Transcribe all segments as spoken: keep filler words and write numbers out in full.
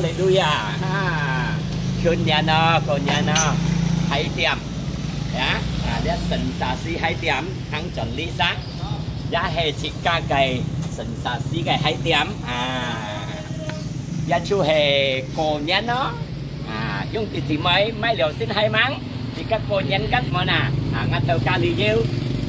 哈利路亞！哈，舊年哦，舊年哦，海點，呀，啊，這聖沙斯海點，行轉里山，也係自家个聖沙斯个海點啊，也就係舊年哦，啊，兄弟姊妹買了新鞋吂？自家舊年敢無啊？啊，𠊎頭家裡有，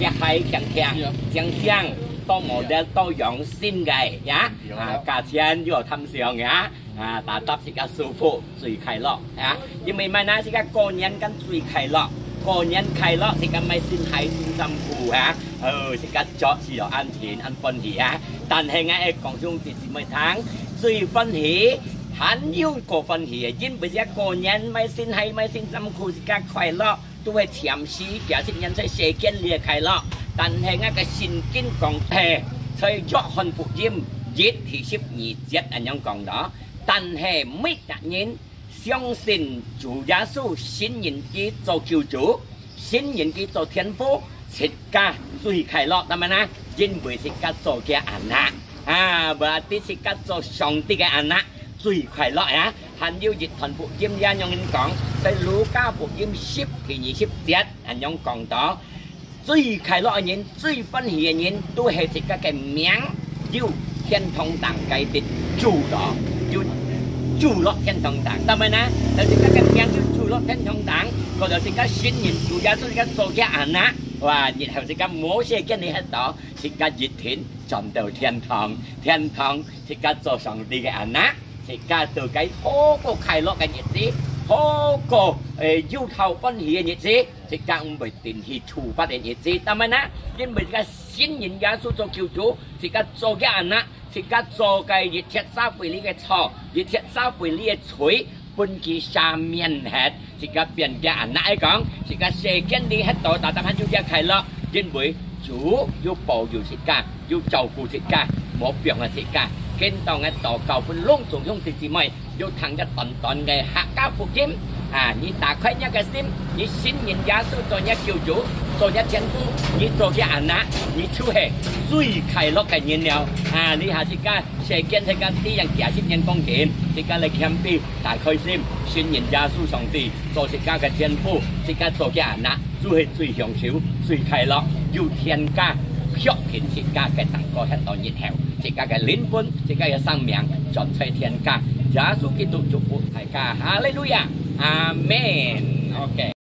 這鞋靚靚，靚靚，多model多樣新个呀，啊，價錢又有貪上呀。 啊，tetap自家舒服，最快樂啊！因為麼个呢？自家過年間最快樂，過年快樂，自家買新鞋、新衫褲啊！哦，自家著起來恁甜、恁歡喜啊！但係𠊎愛講兄弟姊妹聽，最歡喜，還有過歡喜个，因為自家過年買新鞋、買新衫褲，自家快樂。 都係暫時，幾十年在世間裡个快樂。但係𠊎个聖經講，係在約翰福音一第十二節恁樣講到，但係每一個人相信主耶穌，信任佢做救主，信任佢做天父，自家最快樂，當然啦，因為自家做佢个anak。 啊，berarti自家做上帝个anak最快樂呀！還有一段福音也恁樣講，在路加福音十第二十節恁樣講到，最快樂个人、最歡喜个人，都係自家个名有天堂頂个得主咯，有主落天堂頂。當然啦，就自家个名有主落天堂頂，過了自家信任主耶穌，自家做佢个anak，哇，然後自家無世間裡歇到，自家一定 轉到天堂，天堂自家做上帝个anak，自家到該好過快樂个日子，好過，誒，有頭歡喜个日子，自家毋會定去處罰个日子。當然啦，因為自家信任耶穌做救主，自家做佢个anak，自家做个一切社會裡个錯，一切社會裡个罪， 分佢赦免忒，自家變佢个anak來講，自家世間裡歇到tetap還有佢个快樂，因為主有保佑自家，有照顧自家，無放下自家。今當𠊎禱告分攏總兄弟姊妹，有聽一短短个客家福音啊！你打開你个心，你信任耶穌做你个救主，做你个天父，你做佢个anak，你就係最快樂个人了啊！這下自家 世間自家知人幾十年光景，自家來謙卑，打開心，信任耶穌上帝，做自家个天父，自家做佢个anak，就係最享受、最快樂，有天家，享盡自家个當過歇到日後，自家个靈魂，自家个生命，轉在天家。耶穌基督祝福大家，哈利路亞，阿門。OK。